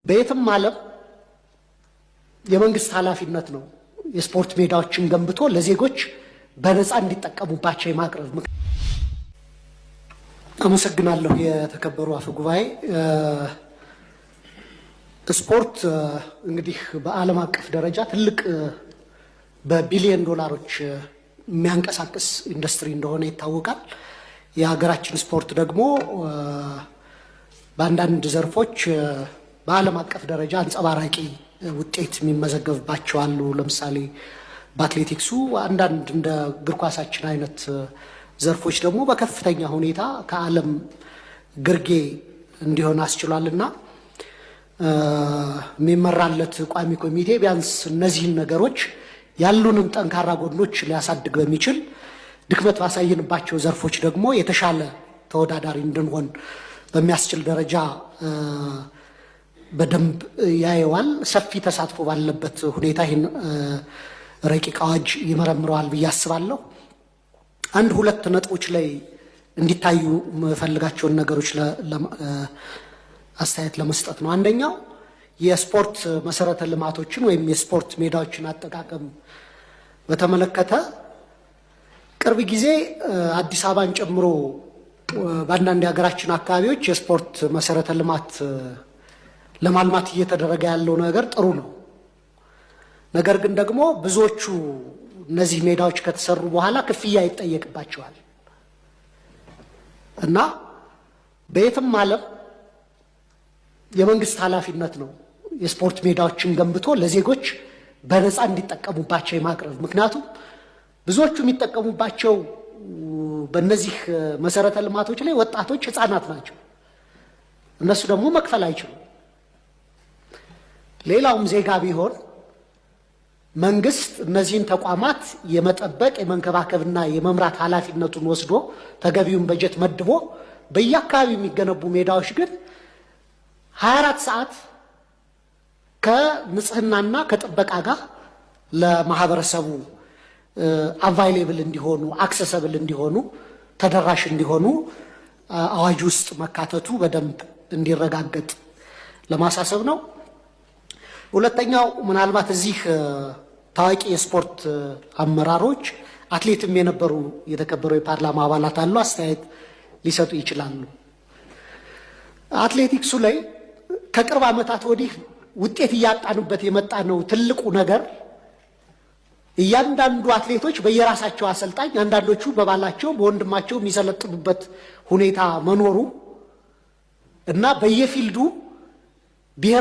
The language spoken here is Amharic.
በየትም ዓለም የመንግስት ኃላፊነት ነው የስፖርት ሜዳዎችን ገንብቶ ለዜጎች በነፃ እንዲጠቀሙባቸው የማቅረብ። አመሰግናለሁ። የተከበሩ አፈ ጉባኤ፣ ስፖርት እንግዲህ በዓለም አቀፍ ደረጃ ትልቅ በቢሊዮን ዶላሮች የሚያንቀሳቅስ ኢንዱስትሪ እንደሆነ ይታወቃል። የሀገራችን ስፖርት ደግሞ በአንዳንድ ዘርፎች በዓለም አቀፍ ደረጃ አንጸባራቂ ውጤት የሚመዘገብባቸው አሉ። ለምሳሌ በአትሌቲክሱ፣ አንዳንድ እንደ እግር ኳሳችን አይነት ዘርፎች ደግሞ በከፍተኛ ሁኔታ ከዓለም ግርጌ እንዲሆን አስችሏልና የሚመራለት ቋሚ ኮሚቴ ቢያንስ እነዚህን ነገሮች ያሉንን ጠንካራ ጎኖች ሊያሳድግ በሚችል፣ ድክመት ባሳየንባቸው ዘርፎች ደግሞ የተሻለ ተወዳዳሪ እንድንሆን በሚያስችል ደረጃ በደንብ ያየዋል። ሰፊ ተሳትፎ ባለበት ሁኔታ ይህን ረቂቅ አዋጅ ይመረምረዋል ብዬ አስባለሁ። አንድ ሁለት ነጥቦች ላይ እንዲታዩ የምፈልጋቸውን ነገሮች አስተያየት ለመስጠት ነው። አንደኛው የስፖርት መሰረተ ልማቶችን ወይም የስፖርት ሜዳዎችን አጠቃቀም በተመለከተ ቅርብ ጊዜ አዲስ አበባን ጨምሮ በአንዳንድ የሀገራችን አካባቢዎች የስፖርት መሰረተ ልማት ለማልማት እየተደረገ ያለው ነገር ጥሩ ነው። ነገር ግን ደግሞ ብዙዎቹ እነዚህ ሜዳዎች ከተሰሩ በኋላ ክፍያ ይጠየቅባቸዋል እና በየትም ዓለም የመንግስት ኃላፊነት ነው የስፖርት ሜዳዎችን ገንብቶ ለዜጎች በነፃ እንዲጠቀሙባቸው የማቅረብ። ምክንያቱም ብዙዎቹ የሚጠቀሙባቸው በእነዚህ መሰረተ ልማቶች ላይ ወጣቶች፣ ህፃናት ናቸው። እነሱ ደግሞ መክፈል አይችሉም። ሌላውም ዜጋ ቢሆን መንግስት እነዚህን ተቋማት የመጠበቅ፣ የመንከባከብና የመምራት ኃላፊነቱን ወስዶ ተገቢውን በጀት መድቦ በየአካባቢው የሚገነቡ ሜዳዎች ግን 24 ሰዓት ከንጽህናና ከጥበቃ ጋር ለማህበረሰቡ available እንዲሆኑ፣ accessible እንዲሆኑ፣ ተደራሽ እንዲሆኑ አዋጅ ውስጥ መካተቱ በደንብ እንዲረጋገጥ ለማሳሰብ ነው። ሁለተኛው ምናልባት እዚህ ታዋቂ የስፖርት አመራሮች፣ አትሌትም የነበሩ የተከበሩ የፓርላማ አባላት አሉ፣ አስተያየት ሊሰጡ ይችላሉ። አትሌቲክሱ ላይ ከቅርብ ዓመታት ወዲህ ውጤት እያጣንበት የመጣ ነው ትልቁ ነገር እያንዳንዱ አትሌቶች በየራሳቸው አሰልጣኝ፣ አንዳንዶቹ በባላቸው በወንድማቸው የሚሰለጥኑበት ሁኔታ መኖሩ እና በየ field ኡ ብሔር